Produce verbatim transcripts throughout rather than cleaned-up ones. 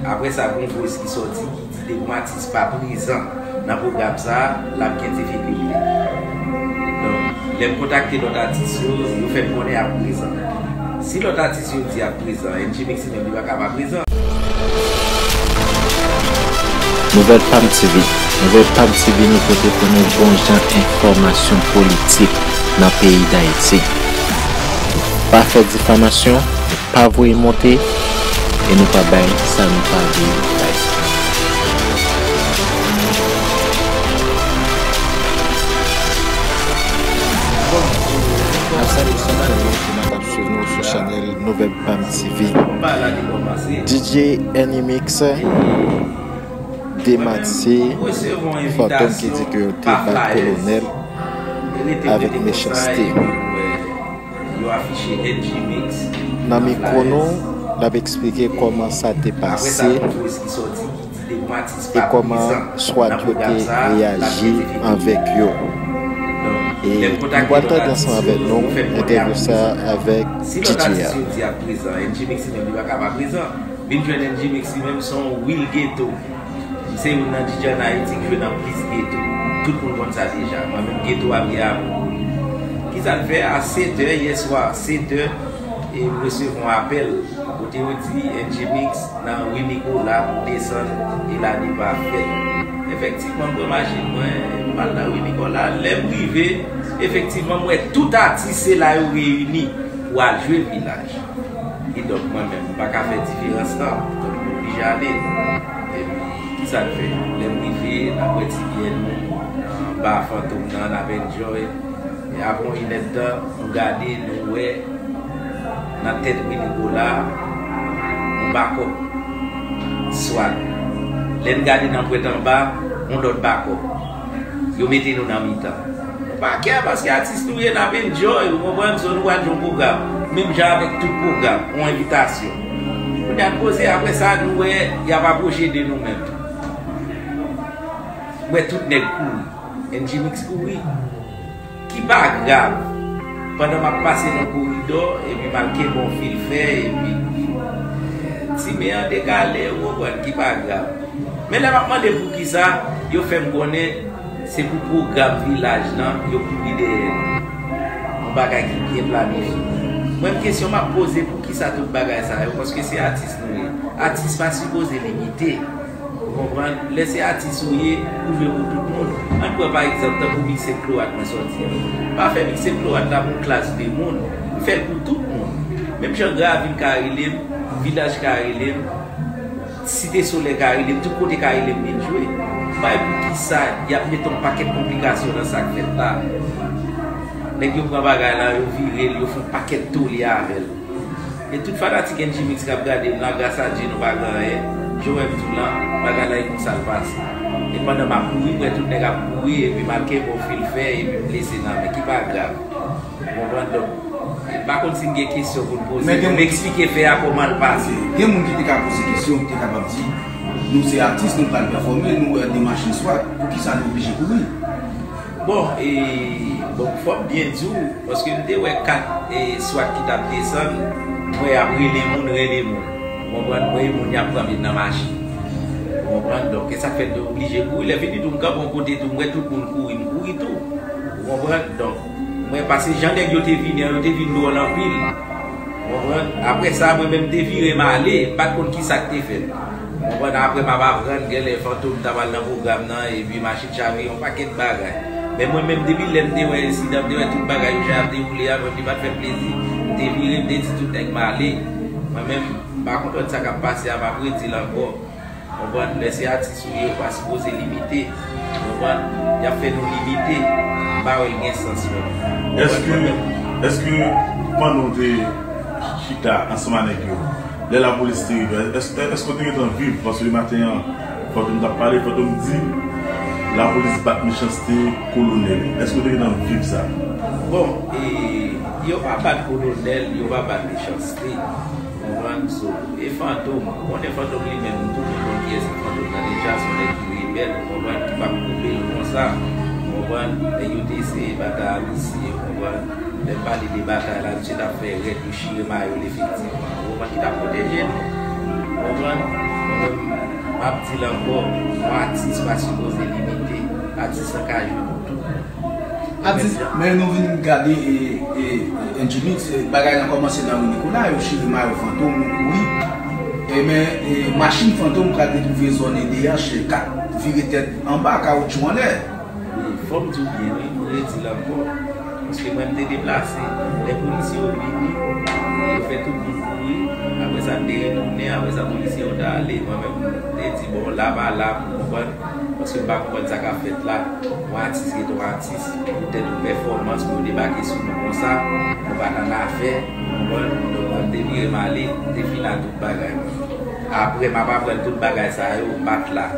Apre sa, gen yon voice ki sòti ki di depi yon atis pa prezan nan pwogram sa a, l ap gen difikilte. Donk, lè m kontakte lòt atis yo, yo fè m konnen y ap prezan. Si lòt atis yo di y ap prezan, N G Mix li menm li pa ka pa prezan. Nouvèl Pam T V. Nouvèl Pam T V, nou pote pou nou bon jan enfòmasyon politik nan peyi Dayiti. Pa fè difamasyon, pa voye monte, e nou pa bay sa nou pa vle bay. Ap salye tout fanmi ki nan k ap swiv nou sou chanèl Nouvèl Pam T V. D J N E Mix demati Fantom ki di ke yo te bat Kolonèl avèk mechanste. Nan mikwo nou, l ap eksplike kòman sa te pase e kòman swat yo te reyaji avèk yo. E nou pral tande ansanm avèk nou entèvyou sa a avèk D J a. Vin jwenn N G Mix li menm se yon real ghetto. Se youn nan D J an Ayiti ki jwe nan plis ghetto. Tout moun konn sa deja. Mwen menm ghetto a byen avè m. Kisa n fè a sèt è yè swa, sèt è, e m resevwa yon apèl kote yo di N G Mix nan ri Nicolas pou desann e lane pa fèt. Efektivman, m pran machin mwen, m al nan ri Nicolas. Lè m rive, efektivman, m wè tout atis se la yo reyini pou al jwe Vilaj. Kidonk, mwen menm, m pa ka fè diferans lan. Donk, m oblije ale. Epi, kisa n fè? Lè m rive, n ap wè ti byè nou anba Fantom nan, n ap enjoy. E apre yon inèdtan, nou gade, nou wè nan tèt ri Nicolas, yon bakòp swat. Lè n gade nan pwent anba, yon lòt bakòp. Yo mete nou nan mitan. Nou pa kè paske atis nou ye, n ap enjoy, ou konprann? So nou pral jwe yon pwogram. Menm jan avèk tout pwogram, yon envitasyon. Kounye a n poze, apre sa, nou wè y ap apwoche de nou menm. M wè tout nèg kouri. N G Mix kouri. Ki pa grav. Pandan m ap pase nan koridò, epi m al kenbe yon fil fè, epi ti men an dekale, ou konprann, ki pa grav. Men lè m ap mande poukisa, yo fè m konnen se pou pwogram Vilaj lan, yo kouri dèyè nou. Yon bagay ki byen planifye. Mwen, kesyon m ap poze, poukisa tout bagay sa yo? Paske se atis nou ye. Atis pa sipoze limite. Ou konprann? Lè se atis ou ye, ou jwe pou tout moun. Ann pran pa egzanp tankou Mikse Kloat mwen sòti an. Pa fè Mikse Kloat la pou yon klas de moun. M fè l pou tout moun. Menm jan Gravil ka rele m, Vilaj ka rele m, Site Solèy ka rele m, tout kote ka rele m vin jwe. M pa wè poukisa y ap mete yon pakèt konplikasyon nan sa k fèt la. Nèg yo pran bagay la, yo vire l, yo fè yon pakèt tole avè l. E tout fanatik N G Mix k ap gade m la, gras a Dye nou pa gen anyen. Jan w wè m di w lan, bagay la e konsa l pase. E pandan m ap kouri, m wè tout nèg ap kouri, epi m al kenbe yon fil fè, epi m blese nan men, ki pa grav. Ou konprann? Donk, m pa konn si n gen kesyon pou n poze, pou n eksplike fè a kòman l pase. Gen moun ki te ka poze kesyon, ki te kapab di, nou se atis, nou pral pèfòme, nou wè de machin swat, poukisa nou oblije kouri? Bon, e, bon, fò m byen di w, paske m te wè kat, e, swat ki t ap desann, m wè y ap rele moun, rele moun. Ou konprann? M wè moun y ap pran met nan machin. Ou konprann? Donk, e sa k fè m te oblije kouri. Lè fini tou, m kanpe yon kote tou, m wè tout moun kouri, m kouri tou. Ou konprann? Donk, mwen, paske jan nèg yo te vini an, yo te vin dwòl anpil. Ou konprann? Apre sa, mwen menm, m te vire m ale, m pa t konn kisa k te fèt. Ou konprann? Apre, m ap aprann, genlè Fantom ta pral nan pwogram nan, epi machin chavire, yon pakèt bagay. Men mwen menm, depi lè m te wè ensidan, m te wè tout bagay yo jan ap dewoule a, mwen, li pa t fè m plezi. M te vire, m te di tout nèg m ale. Mwen menm, m pa konprann sa k ap pase a, m ap redi l ankò. Konprann? Lè se atis ou ye, ou pa sipoze limite. Konprann? Y ap fè nou limite. M pa wè l gen sans menm. Èske, èske pandan w te chita ansanm a nèg yo, lè lapolis te rive, èske, èske w te gentan viv? Paske lematen an, Fantom t ap pale, Fantom di, lapolis bat mechanste Kolonèl. Èske w te gentan viv sa? Bon, e, yo pa bat Kolonèl, yo pa bat mechanste. Konprann? So, e Fantom, ou konnen Fantom li menm, tout moun konn kiyès ki Fantom nan deja, se yon nèg ki rebèl, ou konprann, ki p ap koupe l konsa, ou konprann, nèg yo te eseye batay a misye, ou konprann, lè m pale de batay la, misye t ap fè rèd, yo chire mayo l efektivman, ou konprann, ki t ap pwoteje nou, ou konprann, mwen menm, M ap di l ankò, yon atis pa sipoze limite. Atis lan ka jwe pou tout. Atis, men nou vin gade e, e, e, N G Mix, e, bagay lan kòmanse nan ri Nikola, yo chire mayo Fantom, nou kouri. E men, e, machin Fantom pral retwouve zòn E D H, kat vire tèt anba, kawotchou anlè. Wi, fò m di w byen, wi, m redi l ankò. Paske mwen, m te deplase. Lè polisye yo vini, yo fè tout moun kouri. Apre sa, m te retounen. Apre sa, polisye yo t ale. Mwen menm, m te di, bon, la pa la, m konprann. Paske m pa konprann sa k ap fèt la. Yon atis rete yon atis. Poutèt yon pèfòmans pou yo debake sou nou konsa, nou pa t annafè, ou konprann? Donk, mwen, m te vire m ale, m te fini ak tout bagay mwen. Apre, m ap aprann tout bagay sa yo, m pa t la.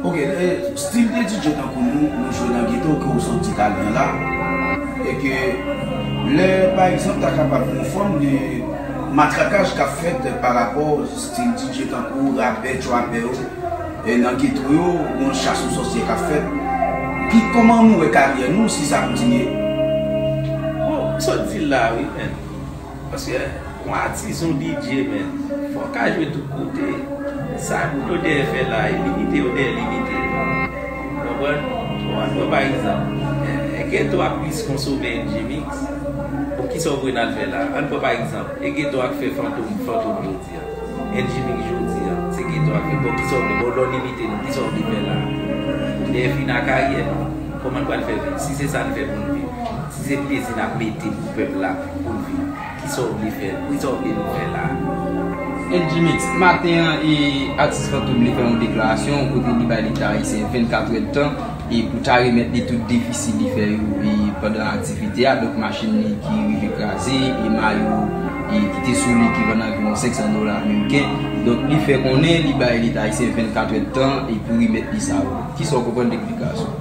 Ok, e, stil de D J tankou nou, nou jwe nan geto, ke w sot di talè a la, e ke lè, pa egzanp, ta kapab yon fòm de matrakaj k ap fèt pa rapò stil D J tankou rapè, trapè yo, e nan geto yo, gon chas o sòsyè k ap fèt. Ki, kòman nou wè karyè nou si sa kontinye? Bon, m sot di l la wi, men. Paske yon atis, yon D J, men, fò w ka jwe tout kote. Sa moun yo dèyè fè la, e limite, yo dèyè limite. Konprann? Bon, ann pran pa egzanp, e, e geto a plis konsome N G Mix. Bon, kisa w vle n al fè la? Ann pran pa egzanp, e geto a k fè Fantom, Fantom jodi a. N G Mix jodi a, se geto a k fè. Bon, kisa w vle? Bon, lè w limite nou, kisa w vle fè la? Ou dèyè fin a karyè nou? Kòman n pral fè viv? Si se sa n fè pou n viv, si se plezi n ap mete pou pèp la pou n viv, kisa w vle fè? Kisa w vle nou fè la? N G Mix, maten an, e, atis Fantom li fè yon deklarasyon kote li bay Leta ayisyen vennkat èdtan e pou ta remèt li tout defisi li fè yo e pandan aktivite a, donk machin li ki rive kraze e mayo e ki te sou li ki vann anviwon senk san dola ameriken. Donk li fè konnen li bay Leta ayisyen vennkat èdtan e pou remèt li sa yo. Kisa w konprann de deklarasyon?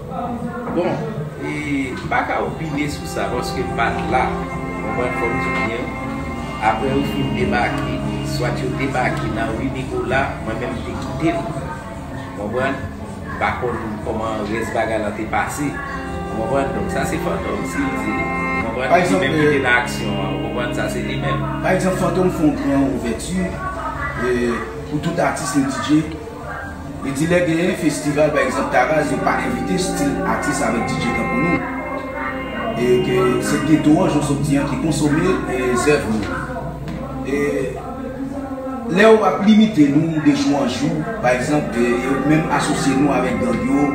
Bon, e, m pa ka opine sou sa paske m pa t la. Ou konprann, fò m di w byen. Apre yo fin debake, swat yo debake nan ri Nikola, mwen menm m te kite l. Ou konprann? M pa konn kòman rès bagay lan te pase. Ou konprann? Donk sa se Fantom, si l di l. Ou konprann? Li menm ki te nan aksyon an. Ou konprann? Sa se li menm. Pa egzanp, Fantom fè yon gran ouvèti, e, pou tout atis e D J. Li di lè genyen festival, pa egzanp, Taraz, yo pa envite stil atis avèk D J tankou nou. E ke se geto an, jan w sot di an, ki konsome, e, zèv nou. E lè w ap limite nou de jou an jou, pa egzanp, e, e w menm asosye nou avèk gang yo,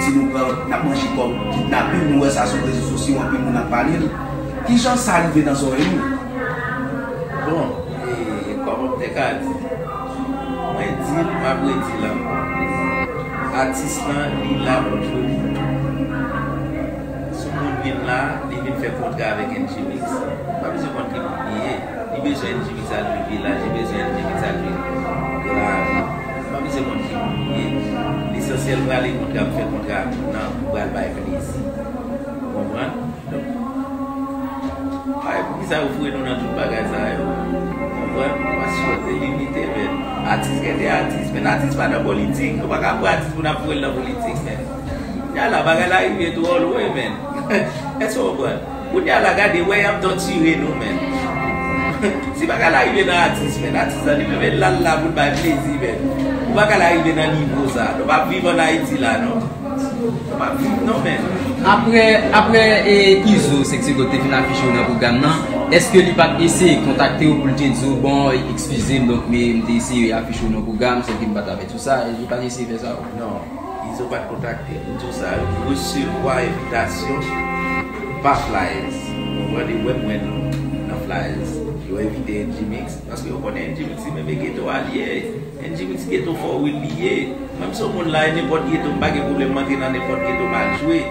di nou pran, n ap manje kòb kidnape, nou wè sa sou rezo sosyo, anpil moun ap pale l. Kijan sa rive nan zòrèy nou? Bon, e, kòman m te ka di? Mwen di l, m ap redi l ankò. Atis lan, li la pou l jwe pou tout. Si yon moun vin la, li vin fè kontra avèk N G Mix, m pa bezwen konn ki moun li ye. Li bezwen N G Mix al jwe vilaj, li bezwen N G Mix al jwe gran lavi. M pa bezwen konn ki moun li ye. Lesansyèl, m rale kontra, m fè kontra nan pou pral bay plezi. Ou konprann? Donk, ay, poukisa yo foure nou nan tout bagay sa yo? Ou konprann? Paske yo te limite, men. Atis rete atis, men atis pa nan politik. Nou pa ka pran atis pou n ap foure l nan politik, men. Kounye a la, bagay la rive twò lwen, men. Èske w konprann? Kounye a la, gade, wè y ap tòtire nou, men. Si bagay la rive nan atis, men, atis la li menm l al la pou l bay plezi, men. Ou pa ka al rive nan nivo sa. Nou p ap viv ann Ayiti la, non. Yo pa viv non, men. Apre, apre e, Izo, Sexy Gold te fin afiche w nan pwogram nan, èske li pa t eseye kontakte w pou l te di w, bon, eskize m, donk, men m te eseye afiche w nan pwogram, sèke m pa t avèti w sa, e li pa t eseye fè sa? Non, Izo pa t kontakte m. M di w sa, m resevwa envitasyon pa Flyers. Ou konprann, e wè mwen nan Flyers. Yo envite N G Mix, paske yo konnen N G Mix li menm e geto a li ye. N G Mix geto fò wi li ye. Mwen m se yon moun la, e nenpòt geto, m pa gen pwoblèm m antre nan nenpòt geto m al jwe.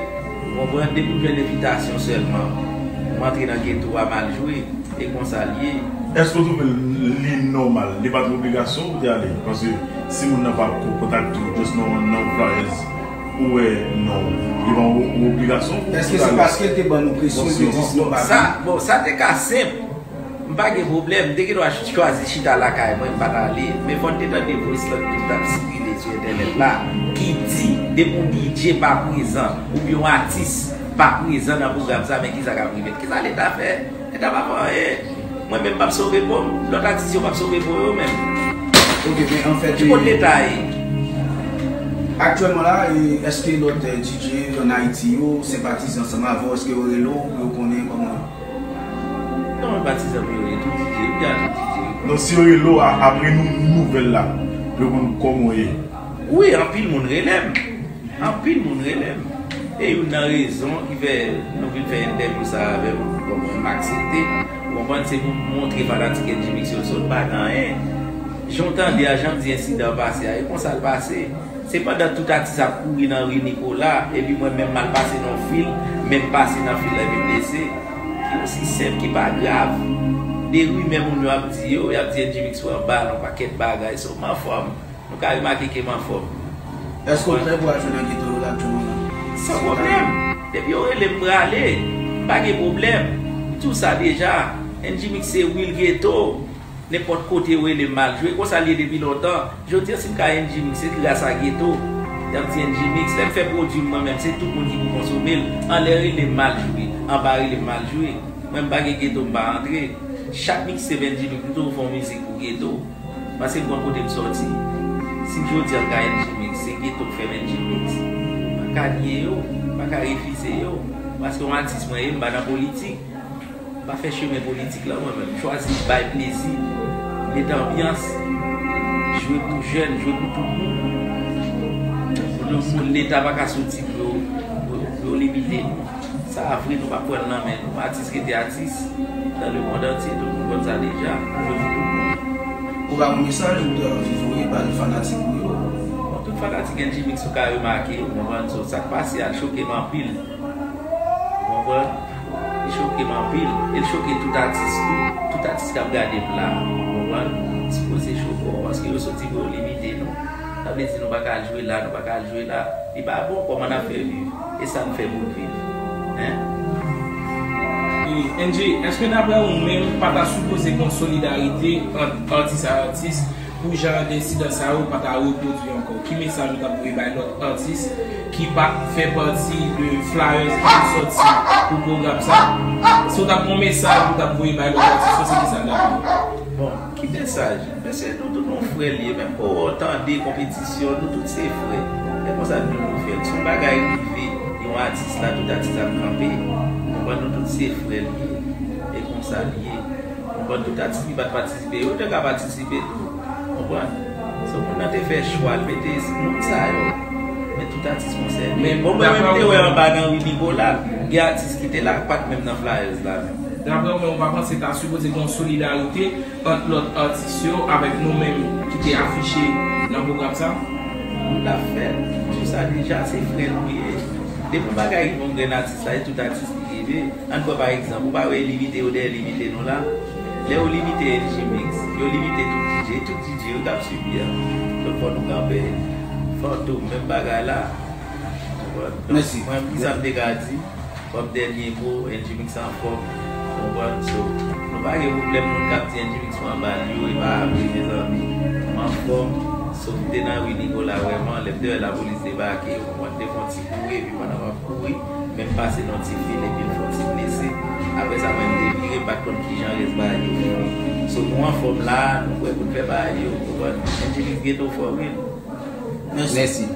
Ou konprann? Depi m jwenn envitasyon sèlman, m antre nan geto a, m al jwe. E konsa l ye. Èske w twouve li nòmal? Li pa t yon obligasyon pou w te ale? Paske si moun nan pa ko-, kontakte w, just nan, nan yon flyers, ou wè non, li pa yon obligasyon pou w te ale? Èske se paske l te ban nou presyon, l te di si nou pa vini? Sa, bon, sa te ka senp. M pa gen pwoblèm, m te gendwa chwazi chita lakay mwen, m pa t ale. Men fò n te tande voice note ki t ap sikile sou entènèt la, ki di, depi yon D J pa prezan, oubyen yon atis pa prezan nan pwogram sa, men kisa k ap rive? Kisa Leta fè? Leta pa fè anyen. Mwen menm m p ap sove po m, lòt atis yo p ap sove po yo menm. Ok, men anfèt, ki kot Leta ye? Aktyèlman la, e, èske lòt, e, D J ann Ayiti yo senpatize ansanm avè w? Èske yo rele w pou yo konnen kòman? Non, e pa ti zanmi yo ye, tout D J, yo gen tout D J yo. Non, si yo rele w a-, apre nou, nouvèl la, pou yo konn kòman w ye. Wi, anpil moun rele m. Anpil moun rele m. E youn nan rezon ki fè nou vin fè entèvyou sa a avè m, bon, mwen m aksepte. Ou konprann, se pou m montre fanatik N J Mix yo sot pa nan anyen. Jan w tande a, jan m di ensidan an pase a, e konsa l pase. Se pandan tout atis ap kouri nan ri Nicolas, epi mwen menm m al pase nan yon fil, men m pase nan fil la epi m blese. Ki osi senp, ki pa grav. De rimè moun yo ap di yo, y ap di N J Mix pran bal, yon pakèt bagay, so m anfòm. Nou ka remake ke m anfòm. Èske w prè pou al jwe nan geto yo la aktyèlman la? San pwoblèm. Depi yo rele m prale, m pa gen pwoblèm. M di w sa deja, N J Mix se real geto. Nenpòt kote yo rele m m al jwe. Konsa l ye depi lontan. Jodi a, si m ka N J Mix, se gras a geto. Y ap di N J Mix. Lè m fè pwodui m mwen menm, se tout moun ki pou konsome l. Anlè rele m m al jwe, anba rele m m al jwe. Mwen, m pa gen geto, m pa antre. Chak mixtape N J Mix, m toujou fè yon mizik pou geto. Paske m konn kote m sòti. Si jodi a m ka N J Mix, se geto k fè m N J Mix. M pa ka nye yo, m pa ka refize yo. Paske yon atis mwen ye, m pa nan politik. M pa fè chemen politik la mwen menm. M chwazi bay plezi, met anbyans, jwe pou jèn, jwe pou tout moun. Pou nou, pou Leta pa ka soti pou yo, pou, pou yo limite nou. Sa a vre, nou p ap pran l nan men nou. Atis rete atis. Dans le monde entier, tout moun konn sa deja. Nou jwe pou tout moun. Ou pa gon mesaj ou te anvi voye bay fanatik ou yo? Bon, tout fanatik N J Mix ou ka remake, ou konprann, so, sa k pase a, l choke m anpil. Ou konprann? Li choke m anpil. E l choke tout atis tou. Tout atis k ap gade m la. Ou konprann? Sipoze choke w, paske yo soti pou yo limite nou. Sa vle di nou pa ka al jwe la, nou pa ka al jwe la. Li pa bon, kòman n ap fè viv? E sa n fè pou n viv. Hein? E, N J, èske daprè ou menm, pa ta sipoze gen yon solidarite ant atis a atis pou jan de ensidan sa yo pa ta repwodui ankò? Ki mesaj ou t ap voye bay lòt atis ki pa fè pati de flyers ki te sòti pou pwogram sa? Si w t ap gen yon mesaj ou t ap voye bay lòt atis yo, se kisa l t ap ye? Bon, ki mesaj? Mesye, nou tout nou frè l ye, menm pou w tande konpetisyon, nou tout se frè. E konsa nou nou fè. Si yon bagay rive yon atis la, tout atis ap kanpe. Konprann, nou tout se frè l ye. E konsa l ye. Konprann, tout atis ki pa t patisipe, yo te ka patisipe tou. Konprann? So, moun nan te fè chwa, l mete moun sa yo. Men tout atis konsène. Men bon, mwen menm te wè anba nan ri Nicolas, gen atis ki te la, pa t menm nan flyers la menm. Daprè w menm, ou pa panse ta sipoze gen yon solidarite ant lòt atis yo avèk nou menm ki te afiche nan pwogram sa? Wi, l ap fèt. M di w sa deja, se frè nou ye. Depi yon bagay rive yon grenn atis la, e tout atis li rive. Ann pran pa egzanp, ou pa wè limite yo dèyè limite nou la? Lè yo limite N J Mix, yo limite tout D J, tout D J yo k ap sibi a. Donk fò nou kanpe. Fantom, menm bagay la. Donk, mwen, kisa m te ka di? Kòm dènye mo, N J Mix anfòm. Konprann? So, nou pa gen pwoblèm moun k ap di N J Mix pran bal yo, e pa vre, mezanmi. M anfòm. So, m te nan ri Nicolas vrèman, lè m te wè lapolis debake, ou konprann, m te fè yon ti kouri, epi pandan m ap kouri, men m pase nan ti fil, epi m fè yon ti blese. Apre sa, mwen, m te vire, m pa t konn kijan rès bagay yo fini. So, nou anfòm la, nou prè pou n fè bagay yo, ou konprann? N J Mix geto fò, wi. Mèsi. Mèsi.